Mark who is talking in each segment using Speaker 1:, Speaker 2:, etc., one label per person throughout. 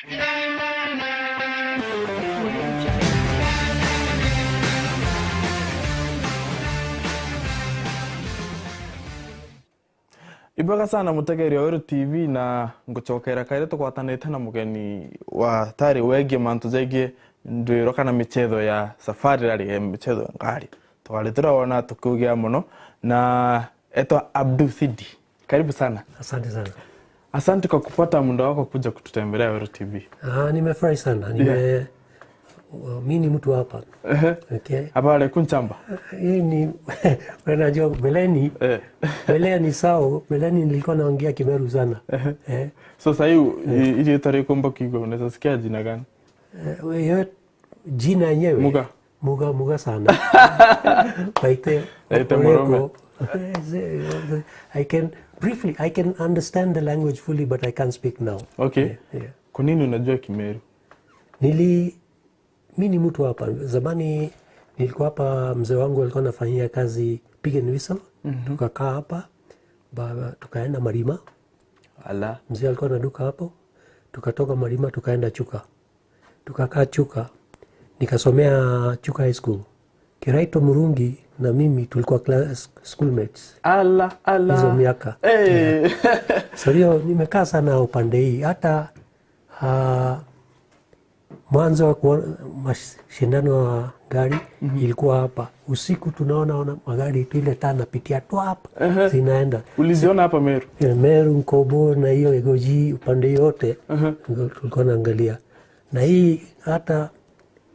Speaker 1: Ibwega sana mutegeeri wa Weru TV na nguchokera kaire tukwatanite na mugeni wa tari wegie mantu jegie ndwiro kana michezo ya safari rally ya michezo ya ngari twari turaona tukiugia muno na etwa Abdu Sidi. Karibu sana.
Speaker 2: Asante sana.
Speaker 1: Asante kwa kupata muda wako kuja kututembelea Weru TV.
Speaker 2: Nimefurahi sana. Mi ni mtu hapa. Okay.
Speaker 1: Hapa le kunchamba.
Speaker 2: Hii ni unajua beleni. Beleni sao, beleni nilikuwa naongea Kimeru sana.
Speaker 1: So sasa hii ile tarehe komba kigo unaweza sikia jina gani?
Speaker 2: Hiyo jina yenyewe.
Speaker 1: Muga.
Speaker 2: Muga muga sana. Baite.
Speaker 1: Baite Morome.
Speaker 2: I can briefly I can understand the language fully but I can't speak now.
Speaker 1: Okay.
Speaker 2: Yeah.
Speaker 1: Kwa nini unajua Kimeru?
Speaker 2: Mi ni mtu hapa. Zamani nilikuwa hapa, mzee wangu alikuwa anafanyia kazi Pig and Whistle. Tukakaa hapa, tukaenda Marima.
Speaker 1: Ala.
Speaker 2: Mzee alikuwa na duka hapo. Tukatoka Marima tukaenda Chuka. Tukakaa Chuka. Nikasomea Chuka High School. Kiraito Murungi na mimi tulikuwa class schoolmates.
Speaker 1: Ala, ala.
Speaker 2: Hizo miaka.
Speaker 1: Hey.
Speaker 2: Yeah. So hiyo nimekaa sana upande hii. Hata mwanzo wa mashindano ya gari ilikuwa hapa. Usiku tunaona magari tu ile taa napitia tu hapa zinaenda.
Speaker 1: Uliziona hapa Meru?
Speaker 2: Meru, Nkobo na hiyo Egoji upande yote tulikuwa naangalia. Na hii hata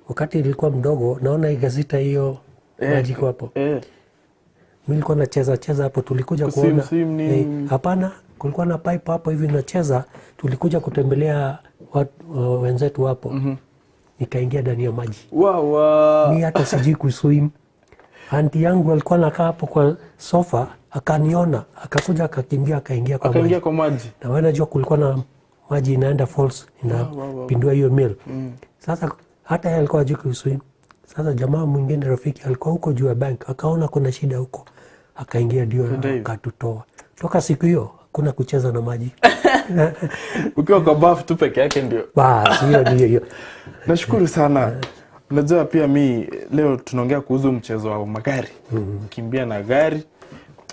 Speaker 2: wakati nilikuwa mdogo naona hii gazeta hiyo maji kwa hapo. Mimi nilikuwa nacheza cheza hapo, tulikuja kuona. Hapana, kulikuwa na pipe hapo hivi nacheza, tulikuja kutembelea wenzetu hapo. Nikaingia ndani ya maji.
Speaker 1: Wow, wow.
Speaker 2: Mimi hata sijui kuswim. Aunti yangu alikuwa anakaa hapo kwa sofa, akaniona, akakuja akakimbia akaingia kwa maji.
Speaker 1: Akaingia kwa maji.
Speaker 2: Na wewe unajua kulikuwa na maji inaenda falls, inapindua hiyo mill. Sasa hata yeye alikuwa hajui kuswim. Sasa jamaa mwingine rafiki alikuwa huko juu ya bank, akaona kuna shida huko, akaingia ndio akatutoa. Toka siku hiyo hakuna kucheza na maji.
Speaker 1: Ukiwa kwa bafu tu peke yake ndio.
Speaker 2: Bas, hiyo ndio hiyo.
Speaker 1: Nashukuru sana. Unajua pia mi leo tunaongea kuhusu mchezo wa magari. Kimbia na gari.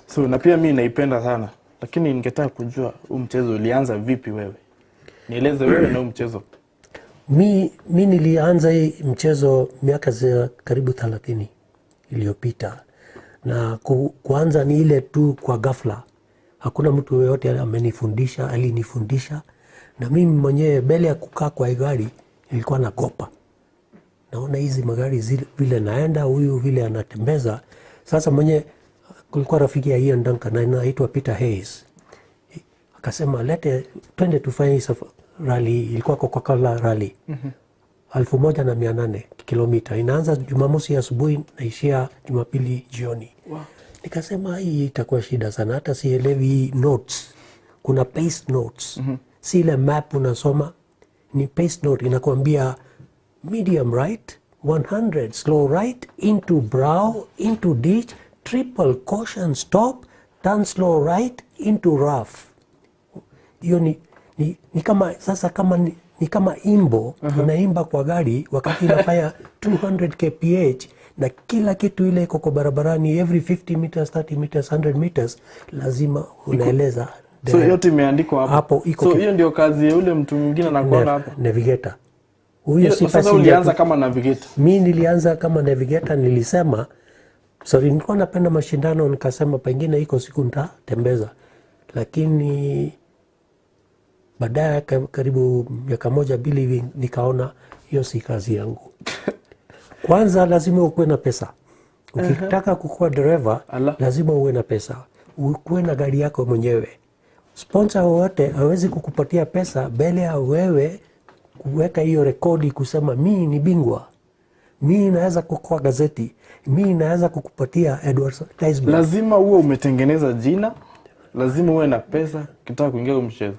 Speaker 1: So na pia mi naipenda sana. Lakini ningetaka kujua huu mchezo ulianza vipi wewe? Nieleze wewe na huu mchezo.
Speaker 2: Mi nilianza hii mchezo miaka za karibu 30 iliyopita. Na kuanza ni ile tu kwa ghafla. Hakuna mtu yeyote amenifundisha, alinifundisha. Na mimi mwenyewe mbele ya kukaa kwa gari nilikuwa nakopa. Naona hizi magari zile vile naenda, huyu vile anatembeza. Sasa mwenye kulikuwa rafiki ya Ian Duncan anaitwa Peter Hayes. Akasema lete twende tufanye rally, ilikuwa Coca-Cola rally. 1800 kilomita. Inaanza Jumamosi asubuhi naishia Jumapili jioni.
Speaker 1: Wow.
Speaker 2: Nikasema hii itakuwa shida sana, hata sielewi notes. Kuna pace notes. Si ile map unasoma, ni pace note inakuambia medium right, 100 slow right, into brow, into ditch, triple caution stop, turn slow right, into rough. Hiyo ni kama sasa kama ni kama imbo unaimba kwa gari wakati inafanya 200 kph na kila kitu ile iko kwa barabarani every 50 meters, 30 meters, 100 meters lazima unaeleza.
Speaker 1: So yote imeandikwa hapo.
Speaker 2: Hapo iko.
Speaker 1: So hiyo ndio kazi ya yule mtu mwingine anakuona hapo.
Speaker 2: Navigator. Huyo si
Speaker 1: sasa ulianza kama navigator?
Speaker 2: Mimi nilianza kama navigator, nilisema sorry, nilikuwa napenda mashindano nikasema pengine iko siku nitatembeza. Lakini baadaye karibu miaka moja mbili hivi nikaona hiyo si kazi yangu. Kwanza lazima ukuwe na pesa. Ukitaka kukuwa dereva lazima uwe na pesa. Ukuwe na gari yako mwenyewe. Sponsor wote hawezi kukupatia pesa mbele ya wewe kuweka hiyo rekodi kusema mimi ni bingwa. Mimi naweza kukoa gazeti. Mimi naweza kukupatia advertisement.
Speaker 1: Lazima uwe umetengeneza jina, lazima uwe na pesa ukitaka kuingia kwa mchezo.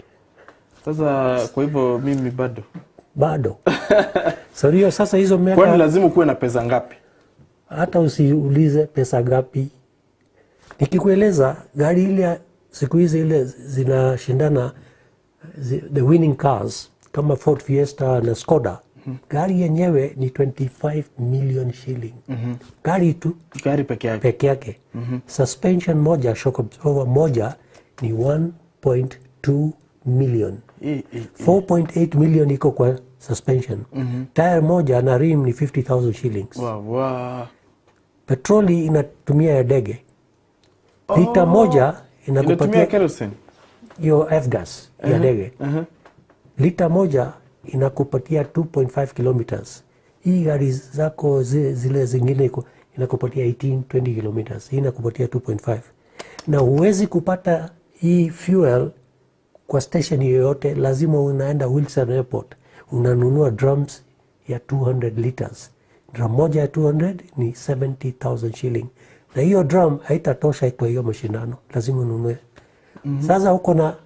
Speaker 1: Sasa kwa hivyo mimi bado.
Speaker 2: Bado. So hiyo sasa hizo miaka.
Speaker 1: Kwani lazima kuwe na pesa ngapi?
Speaker 2: Hata usiulize pesa ngapi. Nikikueleza gari ile siku hizi ile zinashindana the winning cars kama Ford Fiesta na Skoda, gari yenyewe ni 25 million shilling. Gari tu
Speaker 1: Gari peke yake.
Speaker 2: Peke yake. Suspension moja, shock absorber moja ni 1.2 million. 4.8 million iko kwa suspension. Tire moja na rim ni 50,000 shillings. Petroli inatumia ya ndege. Lita moja
Speaker 1: Inatumia
Speaker 2: inakupatia
Speaker 1: kerosene.
Speaker 2: Hiyo F-gas ya ndege. Lita moja inakupatia 2.5 kilometers. Hii gari zako zile zingine inakupatia 18 20 kilometers. Hii inakupatia 2.5. Na huwezi kupata hii fuel kwa station yoyote, lazima unaenda Wilson Airport unanunua drums ya 200 liters. Drum moja ya 200 ni 70,000 shilling, na hiyo drum haitatosha kwa hiyo mashindano, lazima ununue. Sasa uko na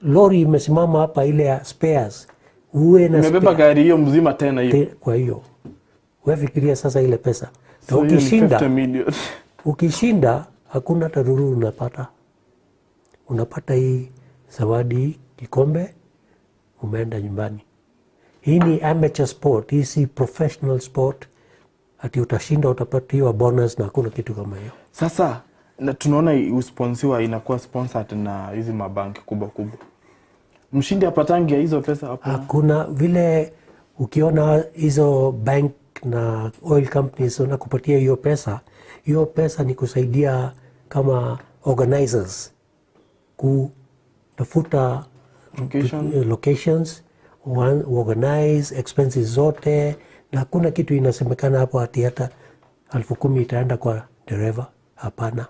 Speaker 2: lori imesimama hapa, ile ya spares, uwe na
Speaker 1: Imebeba
Speaker 2: spare.
Speaker 1: Gari hiyo mzima tena hiyo.
Speaker 2: Kwa hiyo wewe fikiria sasa ile pesa na
Speaker 1: So hiyo ni
Speaker 2: ukishinda
Speaker 1: 50 million.
Speaker 2: Ukishinda hakuna taruru unapata, unapata hii zawadi, kikombe, umeenda nyumbani. Hii ni amateur sport, hii si professional sport ati utashinda utapatiwa bonus, na hakuna kitu kama hiyo.
Speaker 1: Sasa na tunaona usponsiwa inakuwa sponsored na hizi mabanki kubwa kubwa. Mshindi apatangi ya hizo pesa hapo?
Speaker 2: Hakuna vile. Ukiona hizo bank na oil companies wanakupatia hiyo pesa, hiyo pesa ni kusaidia kama organizers kutafuta
Speaker 1: Location.
Speaker 2: Locations, organize expenses zote, na hakuna kitu inasemekana hapo ati hata 10,000 itaenda kwa dereva. Hapana,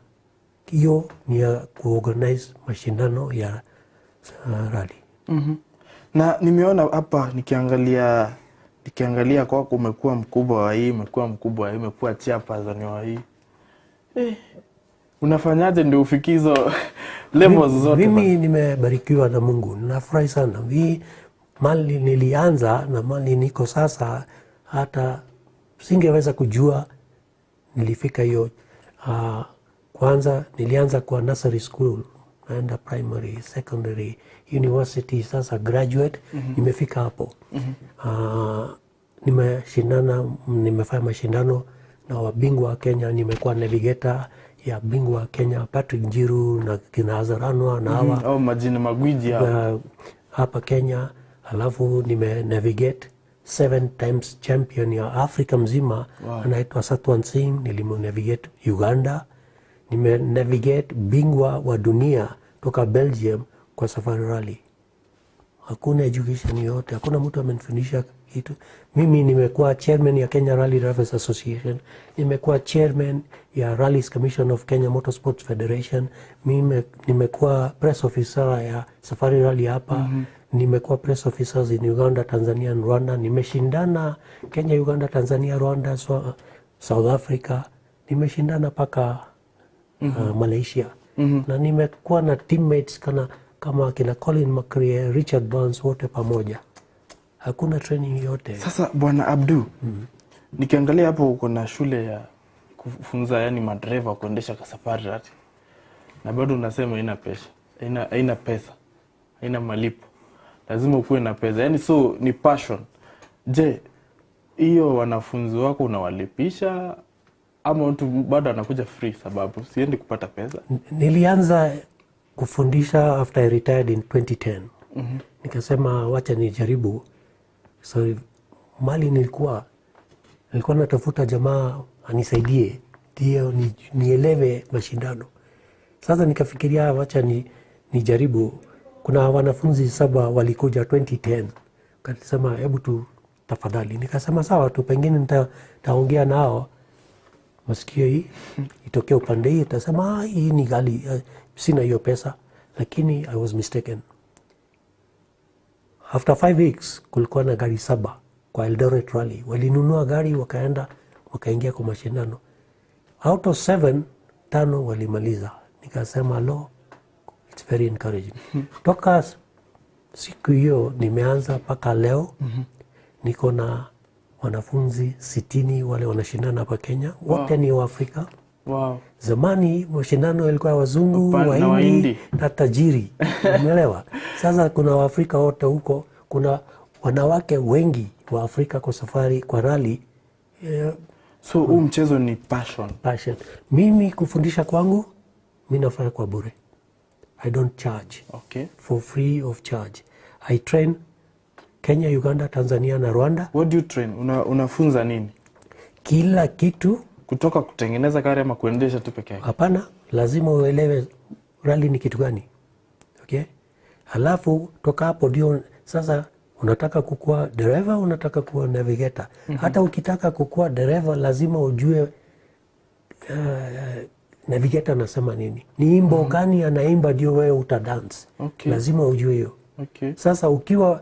Speaker 2: hiyo ni ya kuorganize mashindano ya rally.
Speaker 1: Na nimeona hapa nikiangalia kwako umekuwa mkubwa wa hii, umekuwa mkubwa wa hii, umekuwa chairperson wa hii. Unafanyaje ndio ufikie hizo levels zote?
Speaker 2: Mimi nimebarikiwa na Mungu, nafurahi sana. Hii mali nilianza na mali niko sasa, hata singeweza kujua nilifika hiyo. Kwanza nilianza kwa nursery school, naenda primary, secondary, university, sasa graduate, nimefika hapo. Nimeshindana, nimefanya mashindano na wabingwa wa Kenya, nimekuwa navigator ya bingwa wa Kenya Patrick Njiru na kina Azhar Anwar na hawa
Speaker 1: Au majina magwiji hao.
Speaker 2: Hapa Kenya, alafu nime navigate seven times champion ya Afrika mzima anaitwa Satwant Singh, nilimu navigate Uganda, nime navigate bingwa wa dunia toka Belgium kwa Safari Rally. Hakuna education yoyote, hakuna mtu amenifundisha kitu. Mimi nimekuwa chairman ya Kenya Rally Drivers Association, nimekuwa chairman ya Rallies Commission of Kenya Motorsports Federation, mimi nimekuwa press officer ya Safari Rally hapa, nimekuwa press officers in Uganda, Tanzania and Rwanda, nimeshindana Kenya, Uganda, Tanzania, Rwanda, South Africa, nimeshindana mpaka Malaysia na nimekuwa na teammates kama kina Colin McRae, Richard Burns, wote pamoja. Hakuna training yote.
Speaker 1: Sasa Bwana Abdu, nikiangalia hapo uko na shule ya kufunza yani madereva kuendesha kwa safari rally, na bado unasema haina pesa, haina pesa, haina malipo, lazima ukuwe na pesa, yani so ni passion. Je, hiyo wanafunzi wako unawalipisha ama mtu bado anakuja free sababu siendi kupata pesa?
Speaker 2: Nilianza kufundisha after I retired in 2010. Nikasema wacha nijaribu. So mali nilikuwa natafuta jamaa anisaidie ndio nielewe mashindano. Sasa nikafikiria wacha nijaribu. Kuna wanafunzi saba walikuja 2010, kasema hebu tu tafadhali. Nikasema sawa tu, pengine nitaongea nao masikio hii itokee upande hii, itasema, "Ah, hii ni ghali, sina hiyo pesa," lakini I was mistaken. After 5 weeks kulikuwa na gari saba kwa Eldoret Rally. Walinunua gari wakaenda wakaingia kwa mashindano. Out of seven, tano walimaliza. Nikasema lo, it's very encouraging. Toka siku hiyo nimeanza mpaka leo niko na wanafunzi 60 wale wanashindana hapa Kenya, wote ni Waafrika. Zamani mashindano yalikuwa ya wazungu,
Speaker 1: Na
Speaker 2: Wahindi
Speaker 1: Wahindi.
Speaker 2: na tajiri, umeelewa? Sasa kuna Waafrika wote huko, kuna Wanawake wengi wa Afrika kwa safari kwa rally
Speaker 1: So huu mchezo ni passion.
Speaker 2: Passion. Mimi kufundisha kwangu mi nafanya kwa bure, I don't charge. For free of charge. I train Kenya, Uganda, Tanzania na Rwanda.
Speaker 1: What do you train? Unafunza nini?
Speaker 2: Kila kitu.
Speaker 1: Kutoka kutengeneza gari ama kuendesha tu peke yake?
Speaker 2: Hapana, lazima uelewe rally ni kitu gani, okay? Halafu toka hapo ndio sasa unataka kukuwa dereva, unataka kuwa navigator. Hata ukitaka kukuwa dereva lazima ujue navigator anasema nini, ni imbo gani anaimba ndio wewe utadance. Lazima ujue hiyo. Sasa ukiwa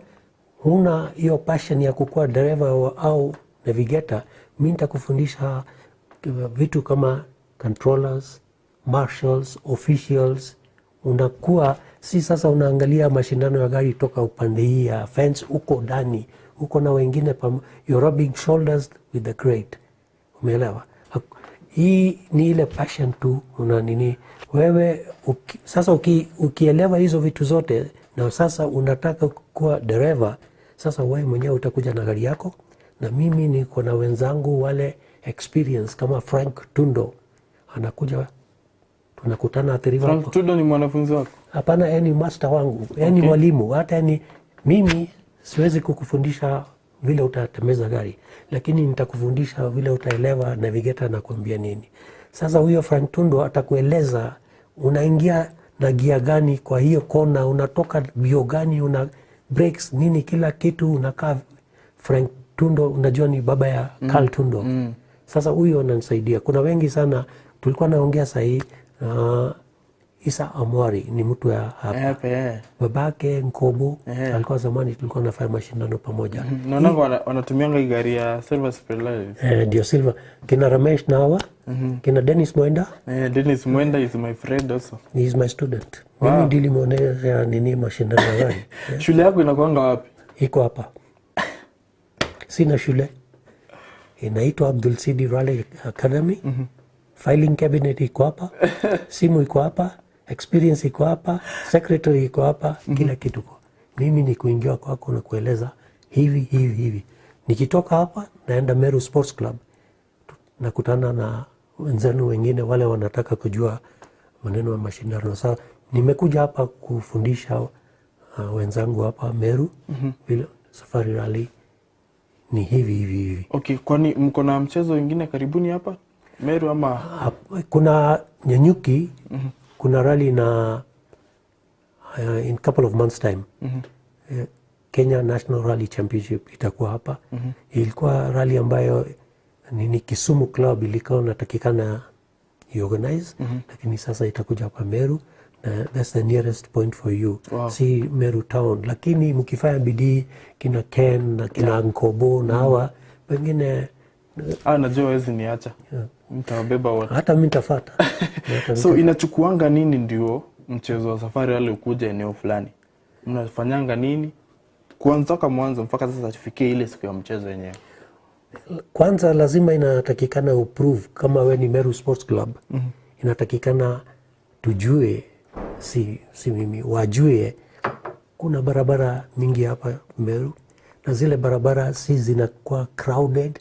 Speaker 2: huna hiyo passion ya kukuwa dereva au navigator, mi nitakufundisha vitu kama controllers, marshals, officials. Unakuwa si sasa unaangalia mashindano ya gari toka upande hii ya fence, uko ndani, uko na wengine you're rubbing shoulders with the great. Umeelewa? Hii ni ile passion tu una nini wewe sasa ukielewa hizo vitu zote na sasa unataka kuwa dereva, sasa wewe mwenyewe utakuja na gari yako, na mimi niko na wenzangu wale experience kama Frank Tundo anakuja, tunakutana Athi River.
Speaker 1: Frank Tudo ni mwanafunzi wako?
Speaker 2: Hapana, yeye ni master wangu, yeye ni mwalimu. Hata yani mimi siwezi kukufundisha vile utatembeza gari, lakini nitakufundisha vile utaelewa navigator anakuambia nini. Sasa huyo Frank Tundo atakueleza unaingia na gia gani kwa hiyo kona, unatoka bio gani, una brakes nini, kila kitu unakaa. Frank Tundo unajua ni baba ya Carl Tundo. Sasa huyo ananisaidia. Kuna wengi sana tulikuwa naongea sahii, Isa Amwari ni mtu ya hapa.
Speaker 1: Hapa, eh.
Speaker 2: Babake Nkobo alikuwa zamani tulikuwa nafanya mashindano pamoja.
Speaker 1: Naonanga wanatumianga hii gari ya Silver Spring.
Speaker 2: Eh, ndio Silver. Kina Ramesh Nawa, kina Dennis Mwenda.
Speaker 1: Eh, Dennis Mwenda is my friend also.
Speaker 2: He is my student. Mimi ndilimuonesha nini mashindano ya gari.
Speaker 1: Shule yako inakuanga wapi?
Speaker 2: Iko hapa. Sina shule. Inaitwa Abdul Sidi Rally Academy. Filing cabinet iko hapa, simu iko hapa, experience iko hapa, secretary iko hapa, kila kitu ko. Mimi ni kuingia kwako na kueleza hivi hivi hivi. Nikitoka hapa naenda Meru Sports Club, nakutana na wenzenu wengine wale wanataka kujua maneno ya mashindano. Sasa nimekuja hapa kufundisha wenzangu hapa Meru vile safari rally ni hivi hivi hivi.
Speaker 1: Okay, kwani mko na mchezo wengine karibuni hapa Meru ama?
Speaker 2: Kuna Nanyuki, kuna rally na in couple of months time Kenya National Rally Championship itakuwa hapa. Ilikuwa rally ambayo nini Kisumu Club ilikuwa inatakikana iorganize, lakini sasa itakuja hapa Meru na that's the nearest point for you. Si Meru town, lakini mkifanya bidii kina Ken na kina Nkobo na hawa wengine.
Speaker 1: Ah, najua hawezi niacha. Mtawabeba wote.
Speaker 2: Hata mi nitafata.
Speaker 1: So inachukuanga nini ndio mchezo wa safari rally ukuja eneo fulani? Mnafanyanga nini kuanza mwanzo mpaka sasa tufikie ile siku ya mchezo wenyewe?
Speaker 2: Kwanza lazima inatakikana uprove kama we ni Meru Sports Club. Inatakikana tujue, si mimi, wajue kuna barabara mingi hapa Meru na zile barabara si zinakuwa crowded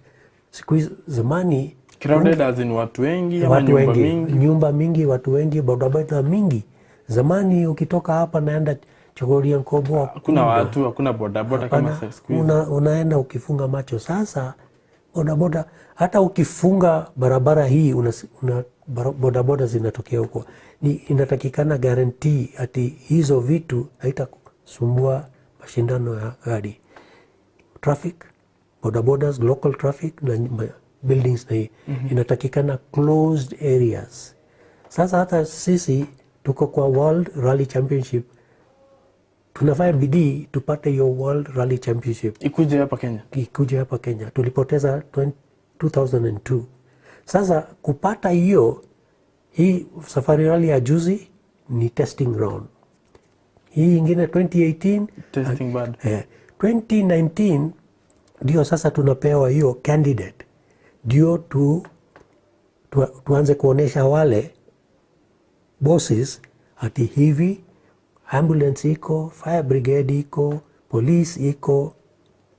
Speaker 2: siku hizi. Zamani
Speaker 1: Crowded as in watu wengi ama
Speaker 2: watu
Speaker 1: nyumba
Speaker 2: wengi,
Speaker 1: mingi?
Speaker 2: Nyumba mingi, watu wengi, bodaboda mingi. Zamani ukitoka hapa naenda Chogoria Nkobo,
Speaker 1: Hakuna watu, hakuna bodaboda kama
Speaker 2: hapana,
Speaker 1: siku hizi.
Speaker 2: Unaenda ukifunga macho. Sasa bodaboda, hata ukifunga barabara hii bodaboda zinatokea huko. Ni inatakikana guarantee ati hizo vitu haitasumbua mashindano ya gari. Traffic, bodabodas, local traffic na buildings na hii inatakikana closed areas. Sasa hata sisi tuko kwa World Rally Championship, tunafanya bidii tupate hiyo World Rally Championship
Speaker 1: ikuje hapa Kenya.
Speaker 2: Ikuja hapa Kenya. Tulipoteza 20 2002. Sasa kupata hiyo, hii safari rally ya juzi ni testing round. Hii ingine 2018
Speaker 1: Testing bado.
Speaker 2: 2019 ndio sasa tunapewa hiyo candidate ndio tuanze kuonesha wale bosses ati hivi ambulance iko, fire brigade iko, police iko.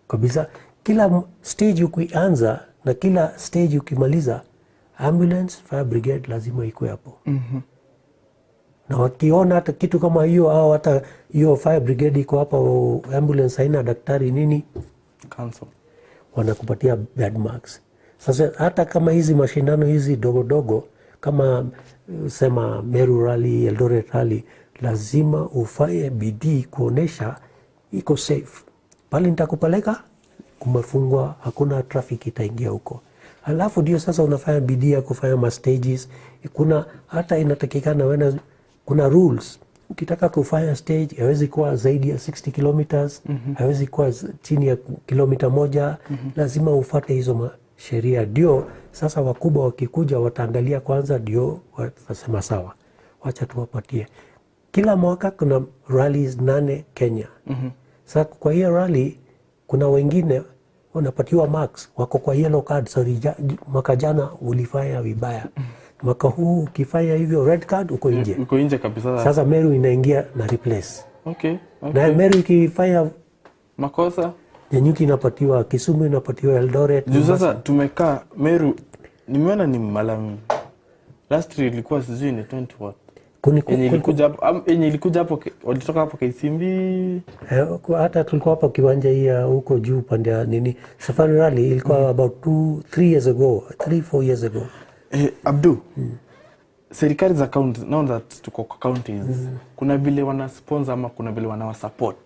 Speaker 2: Kabisa. Kila stage ukianza na kila stage ukimaliza, ambulance, fire brigade lazima ikuwe hapo. Na wakiona hata kitu kama hiyo au hata hiyo fire brigade iko hapo, ambulance haina daktari nini,
Speaker 1: Cancel.
Speaker 2: Wanakupatia bad marks. Sasa hata kama hizi mashindano hizi dogo dogo kama sema Meru Rally, Eldoret Rally, lazima ufanye bidii kuonesha iko safe. Pale nitakupeleka kumefungwa, hakuna traffic itaingia huko. Alafu ndio sasa unafanya bidii ya kufanya ma stages. Kuna hata inatakikana wena, kuna rules ukitaka kufanya stage haiwezi kuwa zaidi ya 60 kilometers, haiwezi kuwa chini ya kilomita 1. Lazima ufate hizo sheria, ndio sasa wakubwa wakikuja wataangalia kwanza, ndio watasema sawa, wacha tuwapatie. Kila mwaka kuna rallies 8 Kenya. Sasa kwa hiyo rally kuna wengine wanapatiwa marks, wako kwa yellow card. Sorry, mwaka jana ulifanya vibaya, mwaka huu ukifanya hivyo red card, uko nje.
Speaker 1: Uko nje kabisa.
Speaker 2: Sasa Meru inaingia na replace. Na Meru ikifanya
Speaker 1: makosa,
Speaker 2: Nanyuki inapatiwa, Kisumu inapatiwa, Eldoret.
Speaker 1: Juu sasa tumekaa Meru, nimeona ni malam last year ilikuwa sijui ni 20 what yenye ilikuja hapo walitoka hapo KCB.
Speaker 2: Hata tulikuwa hapo kiwanja hii ya huko juu pande ya nini Safari Rally ilikuwa about 2 3 years ago, 3 4 years ago.
Speaker 1: Abdu, serikali za county, now that tuko kwa counties, kuna vile wana sponsor ama kuna vile wana support?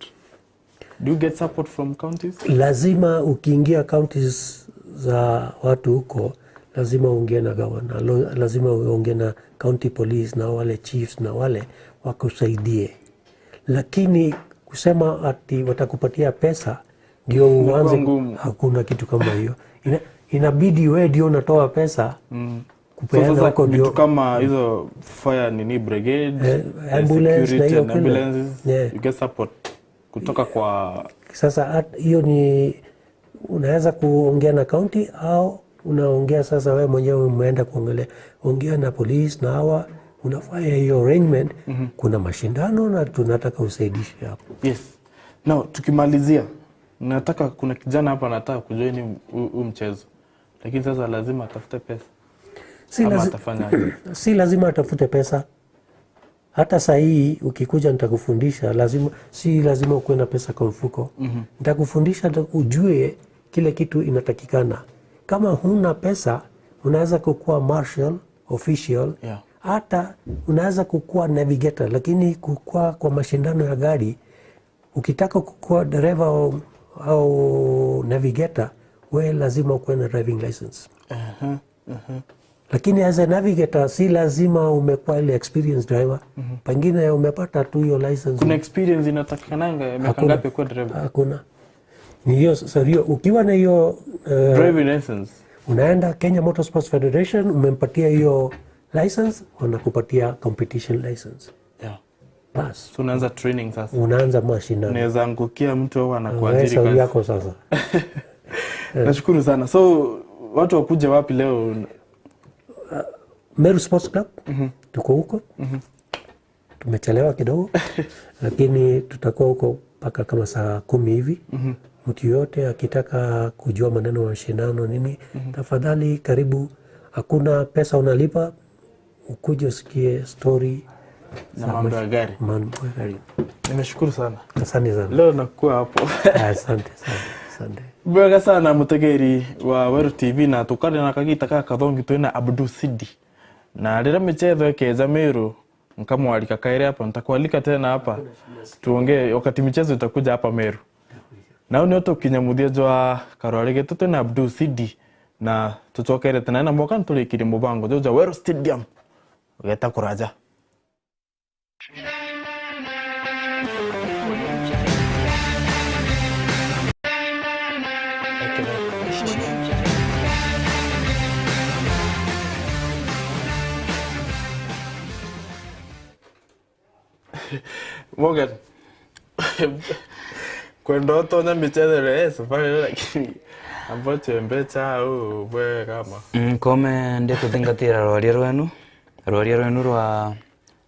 Speaker 1: Do you get support from counties?
Speaker 2: Lazima ukiingia counties za watu huko lazima uongee na gavana, lazima uongee na county police na wale chiefs na wale wakusaidie, lakini kusema ati watakupatia pesa ndio uanze,
Speaker 1: ngumu.
Speaker 2: Hakuna kitu kama hiyo. Inabidi wewe ndio unatoa pesa kupeana
Speaker 1: So sasa
Speaker 2: huko
Speaker 1: vitu
Speaker 2: ndio
Speaker 1: kama hizo fire nini brigade,
Speaker 2: ambulance na
Speaker 1: security
Speaker 2: hiyo
Speaker 1: and
Speaker 2: kila.
Speaker 1: ambulances,
Speaker 2: Yeah.
Speaker 1: you get support kutoka kwa
Speaker 2: Sasa hiyo ni unaweza kuongea na county au unaongea sasa wewe mwenyewe umeenda kuongelea, ongea na police na hawa unafanya hiyo arrangement. Kuna mashindano na tunataka usaidishe hapo.
Speaker 1: Yes. Now tukimalizia, nataka kuna kijana hapa anataka kujoin huu mchezo, lakini sasa lazima atafute pesa
Speaker 2: Si,
Speaker 1: ama atafanya aje?
Speaker 2: Si lazima atafute pesa. Hata saa hii ukikuja nitakufundisha, lazima si lazima ukuwe na pesa kwa mfuko. Nitakufundisha ujue kile kitu inatakikana. Kama huna pesa, unaweza kukuwa marshal official, hata unaweza kukuwa navigator, lakini kukuwa kwa mashindano ya gari, ukitaka kukuwa dereva au navigator, we lazima ukuwe na driving license. Lakini as a navigator si lazima umekuwa ile experienced driver. Pengine umepata tu hiyo license.
Speaker 1: Kuna experience inatakikananga ya miaka
Speaker 2: Hakuna.
Speaker 1: ngapi kuwa driver?
Speaker 2: Hakuna. Ni hiyo sasa hiyo ukiwa na hiyo
Speaker 1: Driving license.
Speaker 2: Unaenda Kenya Motorsports Federation, umempatia hiyo license, wanakupatia competition license. Bas,
Speaker 1: So unaanza training sasa.
Speaker 2: Unaanza mashindano.
Speaker 1: Unaweza angukia mtu au
Speaker 2: Wewe
Speaker 1: anakuajiri
Speaker 2: sauri
Speaker 1: kazi.
Speaker 2: yako sasa.
Speaker 1: Nashukuru sana. So watu wakuja wapi leo?
Speaker 2: Meru Sports Club, tuko huko. Tumechelewa kidogo lakini tutakuwa huko mpaka kama saa 10 hivi. Mtu yote akitaka kujua maneno ya mashindano nini, tafadhali karibu. Hakuna pesa unalipa, ukuje usikie story
Speaker 1: Na mambo ya gari.
Speaker 2: Mambo ya gari.
Speaker 1: Nimeshukuru sana.
Speaker 2: Asante sana.
Speaker 1: Leo nakuwa hapo.
Speaker 2: Asante sana. Asante.
Speaker 1: Bwega sana mutegeri wa Weru TV na tukare na kagita ka kathongi twina Abdu Sidi na rĩrĩa mĩchetho ĩkĩnja Meru nkamwalika kaire hapa, nitakualika tena hapa tuongee wakati michezo itakuja hapa Meru. Na nĩ ũtũkinya mũthia jwa karwari gĩtũ twĩna Abdu Sidi na tũcokere tena na mwaka nĩtũrĩkirie mũbango jwa Weru Stadium ũgeta kũraja. Morgan, kwenda utonya michezo ile safari lakini ambacho mbecha au bwe kama
Speaker 3: Kome ndi kuthingatira rwaria rwenu rwa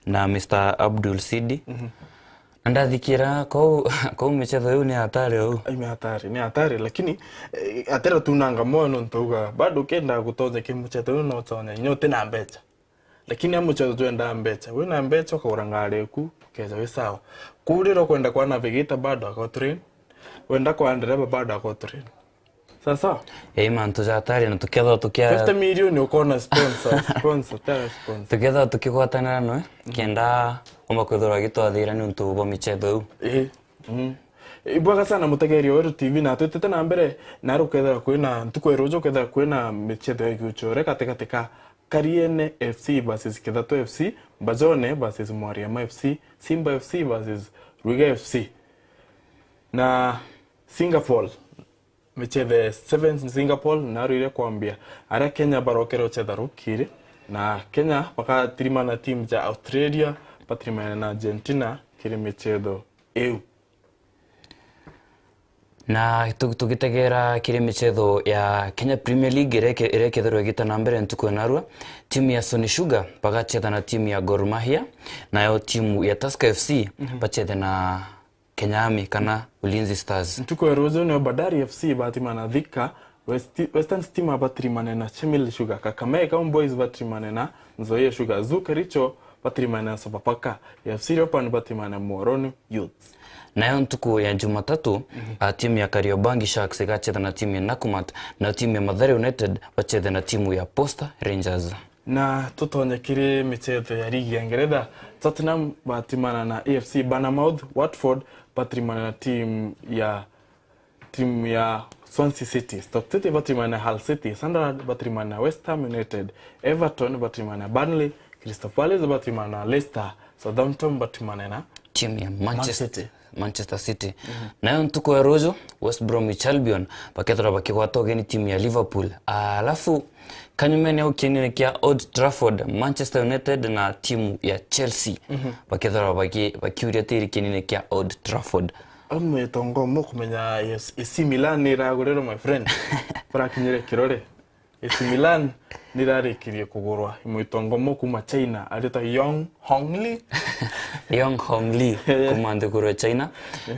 Speaker 3: na Mr. Abdul Sidi. Ndathikira kou kou michezo iu ni hatari u.
Speaker 1: Ime hatari ni hatari lakini atera tunanga moyo ntuga bado kenda gutonya kimuchezo no tonya nyote na mbecha lakini amuchezo twenda mbecha we na mbecha ukagura ngari ku keza we sawa kuriro kwenda kwa navigator bado ako train wenda kwa ndereba bado ako train sasa
Speaker 3: man tuja hatari na tuketha tukia
Speaker 1: 50 million ukona sponsor sponsor tera sponsor
Speaker 3: tuketha tukigwatanira no kenda omba kwithirwa gitwathira ni untu bwa michezo iu
Speaker 1: Ibwaga sana mutegeri wa Weru TV na twetete na mbere na rukethera kwina ntuku erojo kethera kwina michezo ya giuchore katikati ka Kariene FC versus Kithato FC, Mbazone versus Mwariama FC, Simba FC versus Ruiga FC. Na Singapore michezo 7 Singapore na ruire kwambia aria Kenya barokero chetha rukire na Kenya bakatirimana na team ja Australia batirimana na Argentina kiri michezo eu.
Speaker 3: Na tugitegera kiri michezo ya Kenya Premier League irekethirwo igita na mbere ntuku narua timu ya Sony Sugar bagachetha na timu ya Gor Mahia nayo timu ya Tusker FC bachethe na Kenya Army kana Ulinzi Stars.
Speaker 1: Ntuku erojo ni Bandari FC batimana Thika, Western Stima batirimane na Chemil Sugar, Kakamega Homeboys batirimane na Nzoia Sugar, Zoo Kericho batirimane na Sofapaka, FC Leopards batirimane na Muhoroni Youth.
Speaker 3: Nayo ntuku ya Jumatatu timu ya Kariobangi Sharks igachetha na timu ya Nakumatt na timu ya Mathare United bachethe na timu ya Posta Rangers.
Speaker 1: Na tutonye kiri michezo ya ligi ya Ngeretha, Tottenham batimana na AFC Bournemouth, Watford batirimana na timu ya Swansea City, Stoke City batirimana na Hull City, Sunderland batirimana na West Ham United, Everton batirimana na Burnley, Crystal Palace batirimana na Leicester, Southampton batirimana na
Speaker 3: timu ya Manchester City. Nayo ntuku ya rojo West Bromwich Albion bakethora bakigwata ugeni timu ya Liverpool. Alafu kanyumene au kienene kia Old Trafford Manchester United na timu ya Chelsea bakethora bakiuria tiri kienene kia Old Trafford.
Speaker 1: Amuitongo mukumenya AC Milan ni ragurero my friend. Barakinyire kirore. AC Milan ni rarikirie kugurwa imuitongo mukuma China arita Yong Hong Lee.
Speaker 3: Yong Hong Lee kumande kurwa China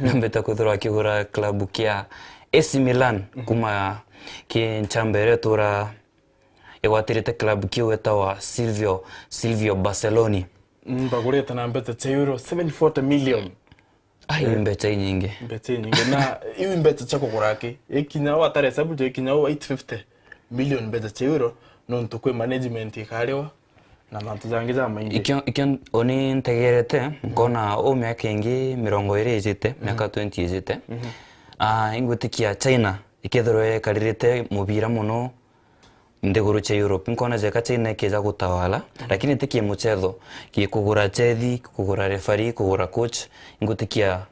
Speaker 3: nambeta kuthura akigura klabu kia AC Milan kuma kinchambere tura igwatirite klabu kiu etawa Silvio Barceloni
Speaker 1: bagurete na mbete cha euro 740 million.
Speaker 3: Ai mbeca nyingi
Speaker 1: mbeca nyingi na iu mbeca cha kugura ki ikinya wa tare sabu ikinya 850 million mbeca cha euro no ntukwe management ikariwa na mantu jangi ja maingi
Speaker 3: ikyo oni ntegerete nkona o miaka ingi 20 ijite miaka 20 ijite ingwitikia China ikethirwo ekaririte mubira muno ndiguru cha Europe nkona jeka China ikeza gutawala lakini tikie muchezo kugura chethi kugura referee kugura coach ingwitikia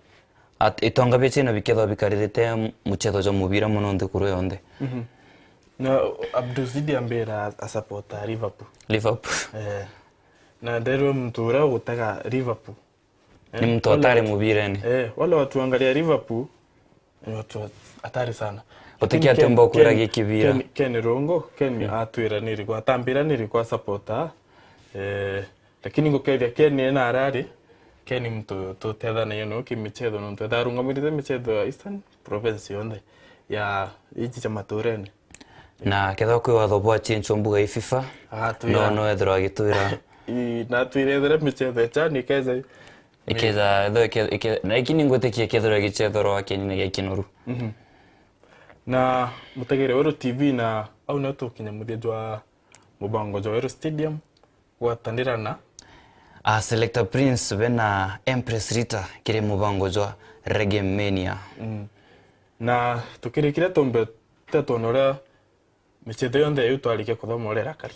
Speaker 3: itonga bia China bikethwa bikaririte muchezo ja mubira muno ndiguru yonde.
Speaker 1: Na Abduzidi ambera a supporta Liverpool. Na ndero mtu ura gutega Liverpool.
Speaker 3: Ni mtu hatari mubireni.
Speaker 1: Wale watu angalia Liverpool ni watu hatari sana.
Speaker 3: Otikia tembo kura gikibira.
Speaker 1: Ken Rongo, Ken atwira nirikwa atambira nirikwa supporta. Lakini ngokeria Ken ena arari. Ken mtu tutetha na yono kimichezo no twetharungamirite michezo ya Eastern Province yonde ya ichi cha maturene.
Speaker 3: Na ketha kwi watho bwa change mbuga i FIFA no no ethirwo agitwira
Speaker 1: na twirethera michezo chani keza
Speaker 3: ikeza tho na ikini ngwitikia kethirwo gichetho akenine gia kinoru.
Speaker 1: Na mutegere Weru TV na au no tukinya muthia jwa mubango jwa Weru Stadium gwatanira na
Speaker 3: Selector Prince bena Empress Rita kiri mubango jwa Reggae Mania.
Speaker 1: Na tukirikira tombe tetonora michezo yonthe yu twarike kuthoma uria rakari.